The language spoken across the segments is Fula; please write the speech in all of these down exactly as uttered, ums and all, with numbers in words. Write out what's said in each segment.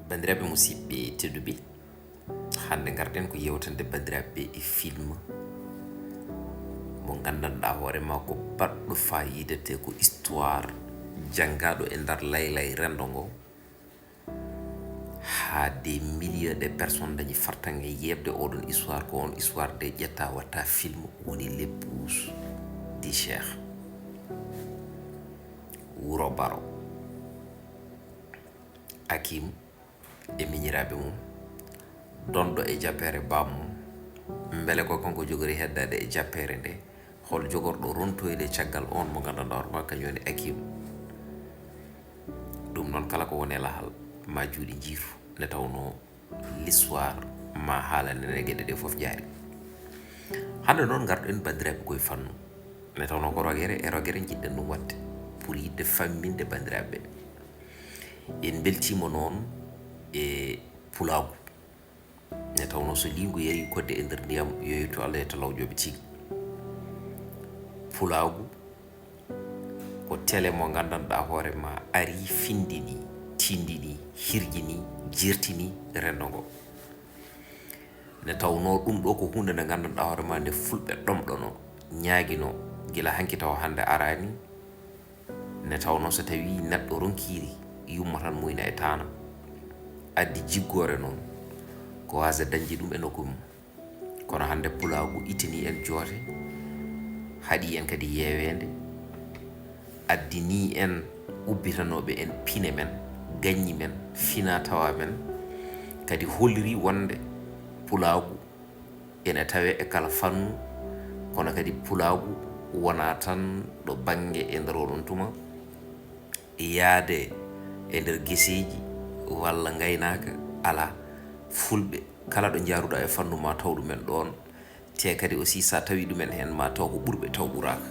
Banndiraaɓe musidɓe tedduɓe, hannde ngarɗen ko yewtande banndiraaɓe e film mo nganndanɗaa hoore ma ko baɗɗo fayida, te ko histoire janngaaɗo e nder laylay renndo ngo, haa des milliers de personnes dañi fartaŋŋe yeeɓde oɗon histoire. Ko on histoire de ƴetta watta film, woni L'épouse du Cheikh, Wuro Baro. Akim e miñiraaɓe mum, donɗo e jappeere bammum. Mbele ko kanko jogori heddaade e jappeere nde? Hol jogorɗo rontoyde caggal on mo nganndanɗaa hoore ma kañum woni Akim? Ɗum noon, kala ko woni e lahal, ma juuɗe njiitu, nde tawnoo l'histoire ma haalane en e geɗe ɗe fof jaari. Hannde noon, ngarɗen banndiraaɓe koye fannu, nde tawnoo ko rogere e rogere njiɗɗen ɗum waɗde pour yiɗde famminde banndiraaɓe ɓe. En mbeltiima noon e pulaagu, nde tawnoo so liingu yarii kodde e nder ndiyam, yo yettu Allah, yetto lawƴooɓe tigi. Pulaagu ko tele mo nganndanɗaa hoore ma arii, finndinii, tinndinii, hirjinii, jertinii renndo ngo. Nde tawnoo ɗum ɗo ko huunde nde nganndanɗaa hoore ma nde fulɓe ɗomɗono, ñaagino, gila hanki tawa hannde araani. Nde tawnoo so tawii neɗɗo ronkiiri yumma tan muyna e taana, addi jiggoore noon, ko waasa dañde ɗum e nokku mum. Kono hannde pulaagu ittini en joote, haɗi en kadi yeeweende, addini en ubbitanooɓe en pine men, gaññi men, fina tawa men, kadi holliri wonde pulaagu ene tawee e kala fannu, kono kadi pulaagu wonaa tan ɗo bannge e nder oɗon tuma, yaade e nder geseeji walla ngaynaaka, alaa. Fulɓe, kala ɗo njaaruɗaa e fannu, ma taw ɗumen ɗoon, te kadi aussi, so a tawi ɗumen heen, ma taw ko ɓurɓe taw ɓuraaka.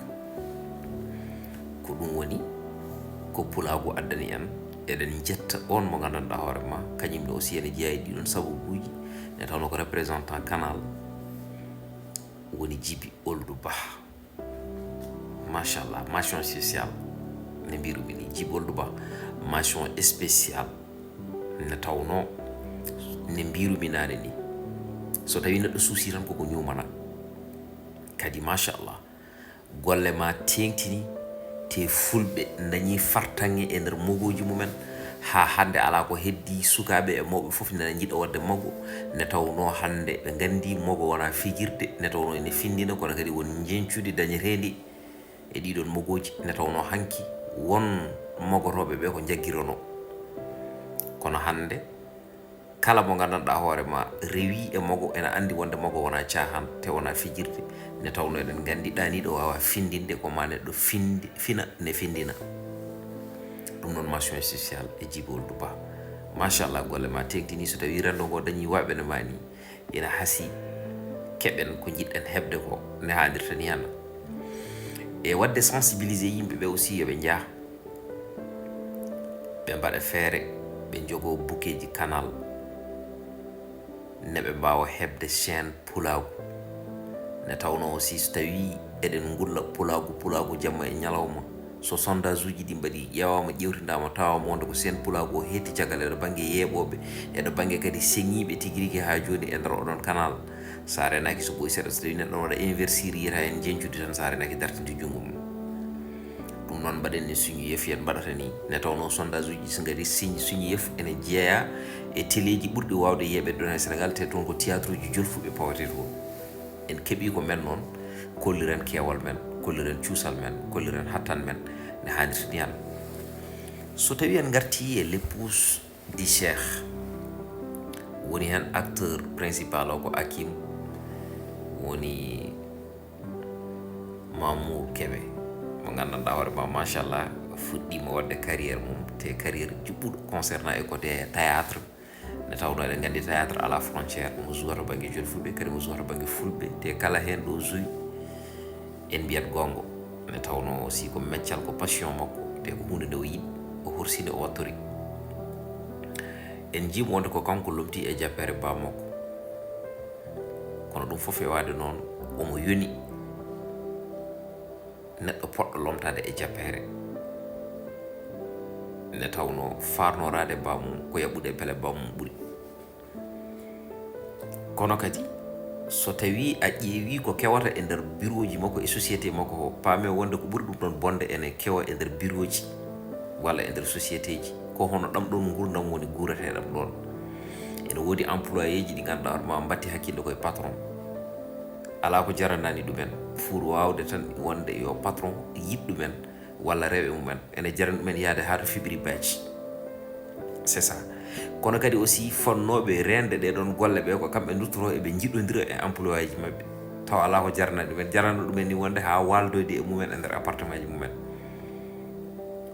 Ko ɗum woni ko pulaagu addani en. Eɗen njetta on mo nganndanɗaa hoore ma, kañum ne aussi ene jeyaa e ɗiɗon sababuuji, nde tawnoo ko représentant Canal, woni Jibi Oldu Bah. Machallah, mention spéciale. Ne mbirumi ni, Jibi Oldu Bah, mention spéciale. Nde tawnoo, ne mbirumi naane ni, so tawii neɗɗo suusii tan koko ñuumana. Kadi, machallah, golle ma teeŋtini, te fulɓe dañi fartaŋŋe e nder mogooji mumen, haa hannde alaa ko heddii, sukaaɓe e mawɓe fof nena njiɗa waɗde mogo. Nde tawnoo hannde ɓe nganndi mogo wonaa fijirde, nde tawnoo ene finndina, kono kadi won njeñcuudi dañeteendi e ɗiɗon mogooji, nde tawnoo hanki won mogotooɓe ɓe ko njaggironoo. Kono hannde, kala mo nganndanɗaa hoore ma rewi e mogo, ene anndi wonde mogo wonaa caahan, te wonaa fijirde. Nde tawnoo eɗen nganndi ɗaaniiɗo waawaa finndinde, ko ma neɗɗo finde, fina, ne finndina. Ɗum noon, mention spéciale e Jibi Oldu Bah. Machallah, golle ma teeŋtini. So tawii renndo ngo dañii waaɓe no ma ni, ina hasii, keɓen ko njiɗɗen heɓde ko, ne haanirta ni hannde. E waɗde sensibiliser yimɓe ɓe aussi, yo ɓe njah, ɓe mbaɗa feere, ɓe njogoo bukeeji Canal, ne ɓe mbaawa heɓde chaîne pulaagu. Ne tawnoo aussi, so tawii eɗen ngulla pulaagu, pulaagu jamma e ñalawma, so sondage uji ɗi mbaɗi, ƴeewaama, ƴeewtindaama, tawaama wonde ko chaîne pulaagu o heetti caggal e ɗo bannge yeeɓooɓe, e ɗo bannge kadi seŋiiɓe tigi rigi haa jooni e nder oɗon Canal. So a reenaaki, so ɓooyi seeɗa, so tawii neɗɗo waɗa investir, yiyata en njeñcude tan, so a reenaaki dartinde junngo mum. Ɗum noon, mbaɗen ni suñu yef, yen mbaɗata ni. Ne tawnoo sondage uji so ngari, siñ-, suñu yef ene jeeyaa e teleeji ɓurɗi waawde yeeɓeede ɗoon e Senegaal, te toon ko théâtre uji jolfuɓe pawetee toon. En keɓii ko men noon, kolliren keewal men, kolliren cuusal men, kolliren hattan men, ne haanirta ni hannde. So tawii en ngartii e L'épouse du Cheikh, woni heen acteur principal o ko Akim, woni Mamour Kébé, mo nganndanɗaa hoore ma, machallah, fuɗɗiima waɗde carrière mum, te carrière juɓɓuɗo concernant e côté théâtre. Nde tawnoo eɗen nganndi théâtre alaa frontière, mo jouwata bannge jolfuɓe, kadi mo jouwata bannge fulɓe, te kala heen ɗo jouwi, en mbiyat goonga. Nde tawnoo aussi ko meccal, ko passion makko, te ko huunde nde o yiɗi, o horsini, o wattori. En njii mo wonde ko kanko lomtii e jappeere baa makko. Kono ɗum fof e waɗde noon, omo yoni neɗɗo poɗɗo lomtaade e jappeere. nde tawnoo faarnoraade bammum ko yaɓɓude pele bammum ɓuri. Kono kadi, so tawii a ƴeewii ko kewata e nder birooji makko e société makko o, paamee wonde ko ɓuri ɗum ɗoon bonde ene kewa e nder birooji walla e nder sociétéji. Ko hono ɗam ɗoon nguurndam woni guureteeɗam ɗoon. Ene woodi employéji ɗi ngannduɗaa hoore ma mbaɗti hakkille koye patron. Alaa ko jaranaani ɗumen, pour waawde tan wonde yo patron yiɗ ɗumen walla rew e mumen. Ene jarani ɗumen yahde haa to fiɓiri baaji. C'est ça. Kono kadi aussi fonnooɓe reende ɗee ɗoon golle ɓe ko kamɓe nduttotoo eɓe njiɗondira e employéji maɓɓe. Tawa alaa ko jaranaani ɗumen. Jarano ɗumen ni wonde haa waaldoyde e mumen e nder appartementji mumen.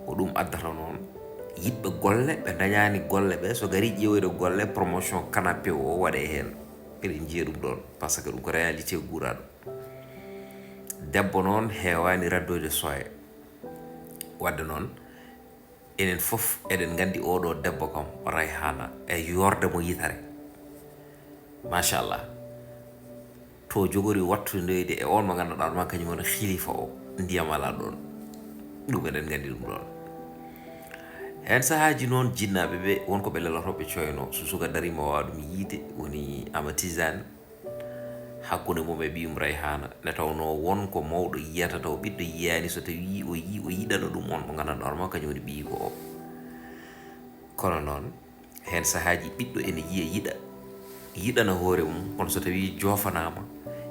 Ko ɗum addata noon yiɗɓe golle ɓe ndañaani golle ɓe so gari ƴeewoyde golle promotion canapé o waɗe heen. Eɗen njiya ɗum ɗoon par ce que ɗum ko réalité guuraaɗo. Debbo noon heewaani raddoyde sooya. Wadde noon, enen fof eɗen nganndi oɗo debbo kam, Rayhana, e yoorde mo yitare. Machallah. To jogori wattondoyde e on mo ngannduɗaa ma kañum woni khalifa o, ndiyam alaa ɗoon. Ɗum eɗen nganndi ɗum ɗoon. Heen sahaaji noon jinnaaɓe ɓe won ko ɓe lelotoo ɓe coyno. So suka dariima waawa ɗum yiide, woni Ama Tijaan, hakkunde mum e ɓiyum Rayhana, nde tawnoo won ko mawɗo yiyata taw ɓiɗɗo yiyaani, so tawii o yii, o yiɗano ɗum on mo nganndanɗaa hoore ma kañum woni ɓiyiiko o. Kono noon, heen sahaaji ɓiɗɗo ene yiya yiɗa, yiɗana hoore mum, kono so tawii joofanaama,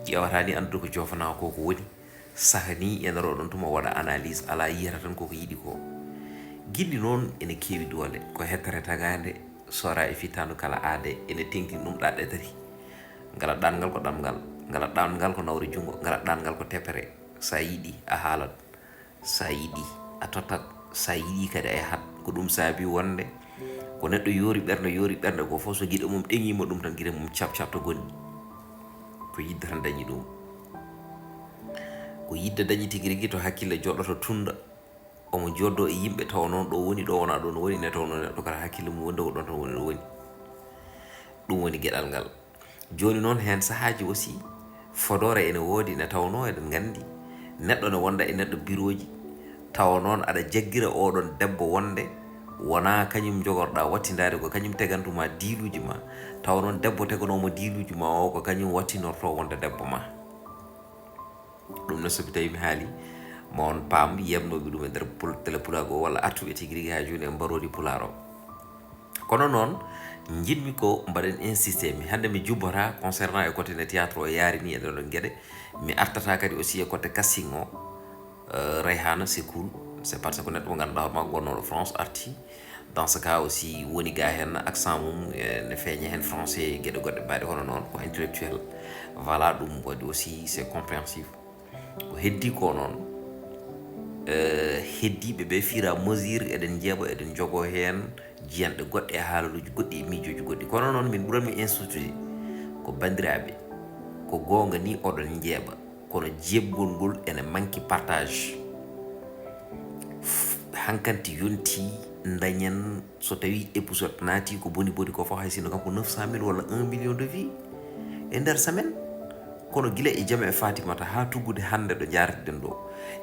ƴeewata ni anndude ko joofanaama ko ko woni. Saha ni e nder oɗon tuma waɗa analyse, alaa yiyata tan koko yiɗi ko. Gilli noon ene keewi doole, ko hettere tagaande, sora e fittaandu kala aade, ene teŋti ɗum ɗaɗɗe tati. Ngala ɗaanngal ko ɗamngal, ngala ɗaanngal ko nawre junngo, ngala ɗaanngal ko tepere. Sa yiɗi a haalat, sa yiɗi a tottat, sa yiɗi kadi a yahat. Ko ɗum saabi wonde ko neɗɗo yoori ɓernde, yoori ɓernde ko fof, so giɗo mum ɗeŋiima ɗum tan, gite mum cap cap to gonɗi. Ko yidde tan dañi ɗum. Ko yidde dañi tigi rigi to hakkille joɗɗoto tunda. Omo jooddoo e yimɓe tawa noon ɗo woni, ɗo wonaa ɗoon woni, ne tawnoo neɗɗo kala hakkille mum wonde ko ɗoon tan woni ɗo woni. Ɗum woni geɗal ngal. Jooni noon heen sahaaji aussi fodoore ene woodi, ne tawnoo eɗen nganndi neɗɗo ne wonda e neɗɗo birooji, tawa noon aɗa jaggira oɗon debbo wonde wonaa kañum jogorɗaa wattindaade, ko kañum tegantuma diiluuji ma, tawa noon debbo teganoomo diiluuji ma o ko kañum wattinortoo wonde debbo ma. Ɗum ne so tawii mi haali ma on paam yiyamnooɓe ɗum e nder pul-, télé pulaagu o walla artuɓe tigi rigi haa jooni e mbaroodi pulaar o. Kono noon, njiɗmi ko mbaɗen insisté, mi hannde mi jubbata concernant e côté nde théâtre o yaari ni e ɗon ɗon geɗe. Mi artata kadi aussi e côté casting o, euh, Rayhana, c'est cool. C'est parce que neɗɗo mo ngannduɗaa hoore ma gonnooɗo France arti. Dans ce cas aussi, woni ga heen accent mum, eh, ne feeña heen français, geɗe goɗɗe mbaɗe hono noon, ko intellectuel. Voilà, ɗum waɗi aussi, c'est compréhensif. Ko heddi ko noon, eh, heddiiɓe ɓe, fur et à mesure, eɗen njeeɓa, eɗen njogoo heen jiyanɗe goɗɗe e haalaluuji goɗɗi e miijooji goɗɗi. Kono noon, min ɓuranmi insutude ko banndiraaɓe, ko goonga ni oɗon njeeɓa, kono jeeɓgol ngol ene manki partage. F-, hankanti yonti dañen, so tawii épisode naati ko boni boni ko fof, hay sinno kam ko neuf cent mille walla un million de vues e nder semaine. Kono gila e Jam e Fatimata haa tuggude hannde ɗo njaartiɗen ɗo,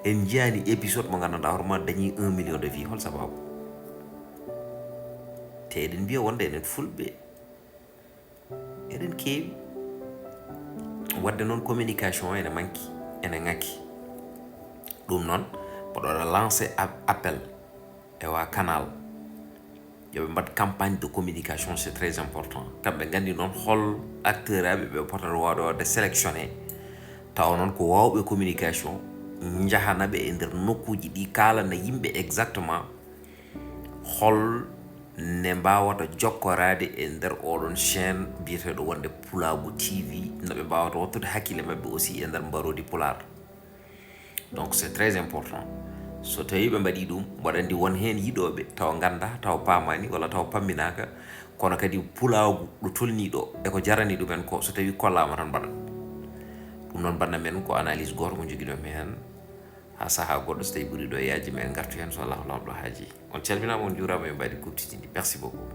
en njiyaani épisode mo nganndanɗaa hoore ma dañi un million de vues. Hol sababu? Te eɗen mbiya wonde enen fulɓe eɗen keewi. Wadde noon communication ene manki, ene ŋaki. Ɗum noon, mboɗo waɗa lancé ap-, appel e waa Canal. Yo ɓe mbaɗ campagne de communication, c'est très important. Kamɓe nganndi noon hol acteur aɓe ɓe potata waawde waɗde sélectionné. Tawa noon ko waawɓe communication, njahana ɓe e nder nokkuuji ɗi, kaalana yimɓe exactement hol ne mbaawata jokkoraade e nder oɗon chaîne biyeteeɗo wonde Pulaagu T V, no ɓe mbaawata wattude hakkille maɓɓe aussi e nder mbaroodi Pulaar. Donc c'est très important. So tawii ɓe mbaɗii ɗum, mboɗo anndi won heen yiɗooɓe tawa nganndaa, tawa paamaani, walla tawa pamminaaka, kono kadi Pulaagu ɗo tolnii ɗo, e ko jarani ɗumen ko, so tawii kollaama tan mbaɗat. Ɗum noon, bannda men ko analyse gooto mo njogiɗon mi heen. Haa sahaa goɗɗo, so tawii ɓuri ɗo yaaji, ma en ngartu heen, so Allahu Laamɗo haajii. On calminaama, on njuuraama, en mbaɗi kuuɓtidini. Merci beaucoup.